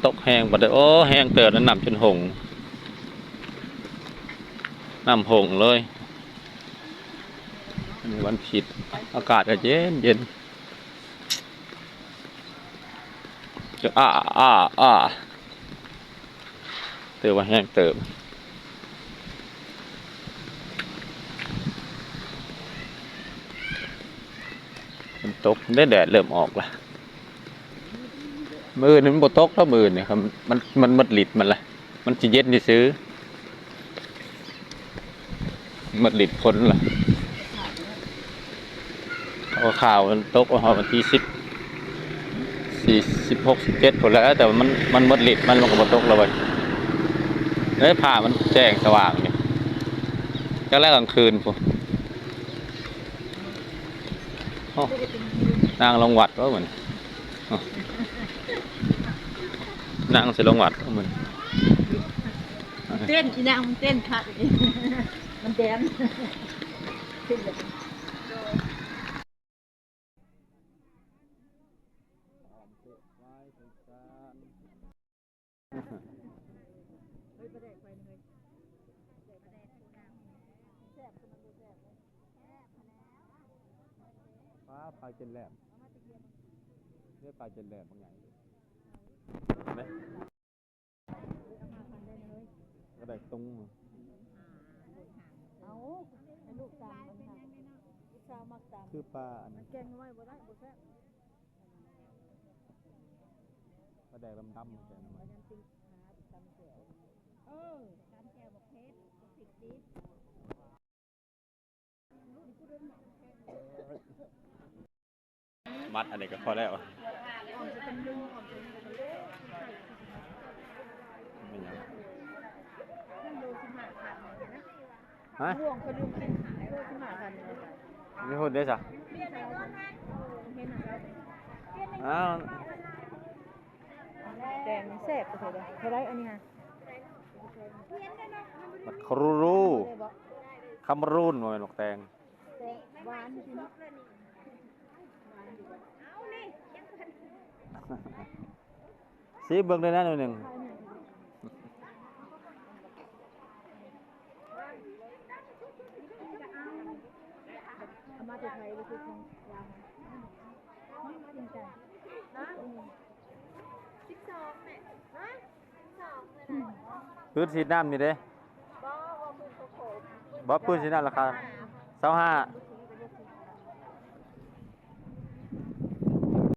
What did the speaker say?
ຕົກແຮງປານໃດ. ໂອ້ ແຮງເຕີບນະ, ນ້ຳຈົນຫົ່ງ, ນ້ຳຫົ່ງເລີຍ. ວັນອາທິດ ອາກາດກໍເຢັນໆ. ອ້າ ອ້າ ອ້າ ຖືວ່າແຮງເຕີບ. ມັນຕົກເດ້, ແດດເລີ່ມອອກລະ. ມື້ອື່ນມັນບໍ່ຕົກດອກ, ມື້ອື່ນນີ້ ມັນ ມັນໝົດລິດມັນລະ. ມັນຊິເຢັນຊື່ໆ, ໝົດລິດຝົນລະ. ເອົາຂ່າວມັນຕົກຮອດວັນທີສິບສີ່ ສິບຫົກ ສິບເຈັດພຸ້ນແຫຼະ, ແຕ່ວ່າມັນ ມັນໝົດລິດມັນ ມັນກໍບໍ່ຕົກແລ້ວບັດ. ເອີ ຟ້າມັນແຈ້ງສະຫວ່າງຢູ່, ຈັກແລ້ວກາງຄືນພຸ້ນ. ໂອ້ ນາງລົງວັດບໍ່ມື້ນີ້? ໂອ້ ນາງຊິລົງວັດບໍ່ມື້ນີ້? ເຕັ້ນ ອີນາງມັນເຕັ້ນຄັກ ມັນແດນ. ປາ ປາເຈັນແຫຼມ ເດ້ ປາເຈັນແຫຼມບັກໃຫຍ່. ເອົາມາພັນໄດ້ເລີຍ ກໍໄດ້ຕຸງ. ເອົາ ໃຫ້ລູກຕຳ ອັນນັ້ນ ລູກສາວມັກຕຳ ຄືປາອັນນັ້ນ ແກງໜໍ່ໄມ້ບໍ່ໄດ້ ບໍ່ແຊບ. ປາແດກດຳໆ ແກງໜໍ່ໄມ້ ແລ້ວຍັງຕິດຫາຕິດຕຳແຈ່ວ. ເອີ ຕຳແຈ່ວບັກເຜັດ ບັກພິກດິບ. ມັດອັນນີ້ກໍພໍແລ້ວ. ແມ່ນຫຍັງ? ຮະ? ບໍ່ຮູ້ເດ້ຊະ. ອ້າວ ແກງແຊບ ເທົ່າໃດ ອັນນີ້? ບັກຄາຣູຣູ ຄາເມຣູນ ບໍ່ແມ່ນບັກແຕງ. ຫວານຢູ່ເນາະ. ຊີມເບິ່ງໄດ້ນະໜ້ອຍໜຶ່ງ. ເອົາມາແຕ່ໄທ ຫຼືຄືຂອງລາວ? ສິບສອງແມ່. ຮະ? ສິບສອງເລີຍນະ. ປືນສີດນ້ຳນີ້ເດ້? ບໍ່ ບໍ່ ປືນສີດນ້ຳລາຄາຊາວຫ້າ.